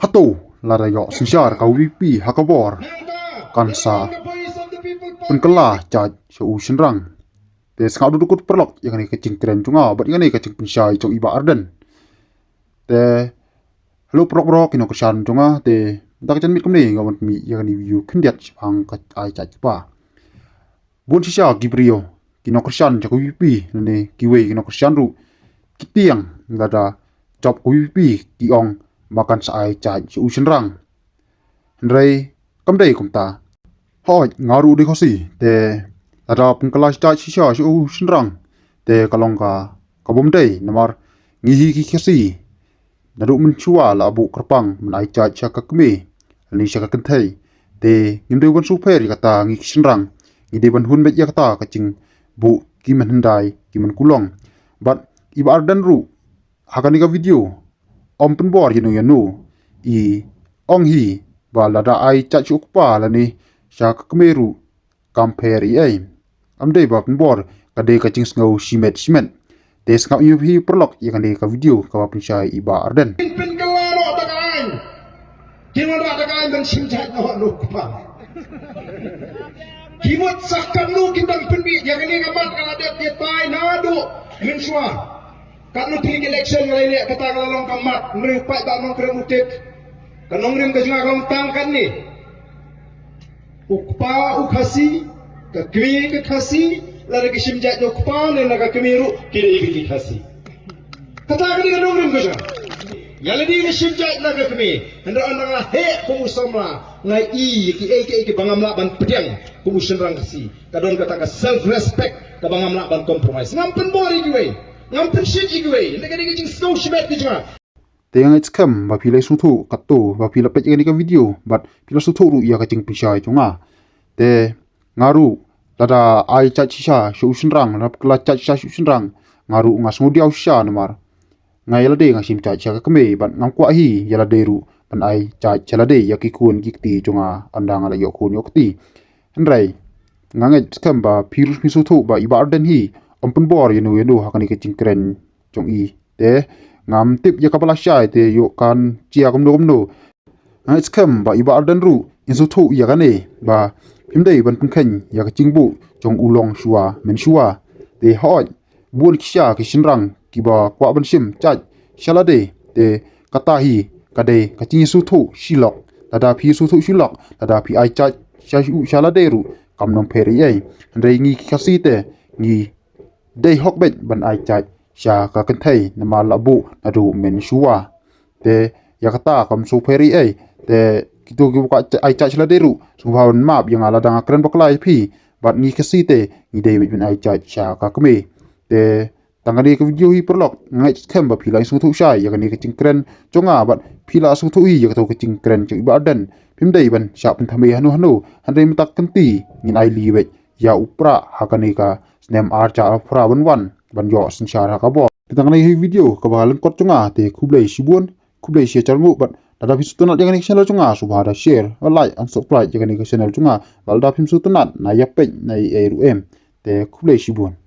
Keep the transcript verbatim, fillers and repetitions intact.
Hato lada ïoh synshar ka VPP ha ka bor, kan sa pynkylla jait sha u shynrang. Te sngap dukut paralok ïa kane ka jingkren jong nga bad ïa kane ka jingpynshai jong i Bah Ardent. Te hello paralok baroh ki nongkyrshan jong nga, te da ka janmiet kumne nga wan pynmih ïa kane video khyndiat shaphang ka ai jait kpa. Bun shisha ki briew, ki nongkyrshan jong ka VPP lane kiwei ki nongkyrshan ruh, ki tieng lada jop ka VPP ki ong ba kan sa ai jait sha u shynrang. Hynrei kam dei kumta. Hooid, nga ruh dei Khasi, te lada pynkylla jait shisha sha u shynrang, te ka long ka, ka bym dei, namar ngi hi ki Khasi, naduh mynshuwa la buh kyrpang ban ai jait sha ka kmie lane sha ka kynthei. Te ngim dei ban sngewpher ïa kata, ngi ki shynrang ngi dei ban hun beit ïa kata ka jingbuh ki mynhyndai ki mynkulong. Bad i Bah Ardent ruh ha kane ka video ym pynbor ïano ïano, i ong hi ba lada ai jait sha u kpa lane sha ka kmie ruh kam pher ei ei. Kam dei ba pynbor, ka dei ka jingsngew shimet shimet. Te sngap ïa phi paralok ïa kane ka video kaba pynshai i Bah Ardent. Kin pynkylla noh da ka aiñ. Kin wanrah da ka aiñ ban shim jait noh na u kpa. Ki mut sa katno kin dang pynbit ïa kane ka mat ka la dep ïa tai naduh mynshuwa. Katno tylli ki election nga la ïaleh kata ka la long ka mat, hynrei u paidbah Nongkrem u tip. Ka nongrim ka jong nga ka long tang katne. U kpa u Khasi, ka kmie ka Khasi, lada ki shim jait na u kpa ne na ka kmie ruh, ki dei ki Khasi. Kata ka dei ka nongrim ka jong nga. Ïa lade ki shim jait na ka kmie, hynrei ynda nga heh kum u samla, nga i ïa kiei kiei kiba ngam lah ban pdiang kum u shynrang Khasi. Ka don kata ka self respect kaba ngam lah ban compromise. Ngam pynbor ïa kiwei, ngam pynshit ïa kiwei, hynrei ka dei ka jingsngew shimet ka jong nga. Te nga ngeit skhem ba phi la sngewthuh katto, ba phi la peit ïa kane ka video bad phi la sngewthuh ruh ïa ka jingpynshai jong nga. Te nga ruh lada ai jait shisha sha u shynrang, lada pynkylla jait shisha sha u shynrang, nga ruh nga sngewdiaw shisha namar nga ïa lade nga shim jait sha ka kmie bad ngam kwah hi ïa lade ruh ban ai jait sha lade, ïa ki khun ki kti jong nga ynda nga la ïoh khun ïoh kti. Hynrei nga ngeit skhem ba phi ruh phi sngewthuh ba i Bah Ardent hi ym pynbor ïano ïano ha kane ka jingkren jong i. Te ngam tip ïa kaba lashai te ïoh kan jia kumno kumno. Nga ngeit skhem ba i Bah Ardent ruh in sngewthuh ïa kane ba phim dei ban pynkheiñ ïa ka jingbuh jong u longshuwa mynshuwa. Te hooid, bun ki sha ki shynrang kiba kwah ban shim jait sha lade, te kata hi ka dei ka jingsngewthuh shilok. Lada phi sngewthuh shilok, lada phi ai jait sha, sha lade ruh kam nym pher ei ei. Hynrei ngi ki Khasi te ngi dei hok beit ban ai jait sha ka kynthei namar la buh naduh mynshuwa. Te ïa kata kam sngewpher ei ei. Te kito kiba kwah ai jait sha lade ruh sngewbha ban map ïa nga lada nga kren bakla ïa phi. Bad ngi Khasi te ngi dei beit ban ai jait sha ka kmie. Te tang kane ka video hi paralok, nga ngeit skhem ba phi la sngewthuh shai ïa kane ka jingkren jong nga bad phi la sngewthuh hi ïa kato ka jingkren jong i Bah Ardent. Phim dei ban shah pynthame hano hano, hynrei mynta ka kynti ngin ai lieh beit ïa u Prah ha kane ka snem ar hajar arphew phra ban wan ban ïoh synshar ha ka bor. Te tang kane hi video kaba lyngkot jong nga, te khublei shibun, khublei shihajar nguh bad lada phi sngewtynnat ïa kane ka channel jong nga sngewbha da share, like and subscribe ïa kane ka channel jong nga. Bad lada phim sngewtynnat na ïa peit na ei ei ruh em. Te khublei shibun.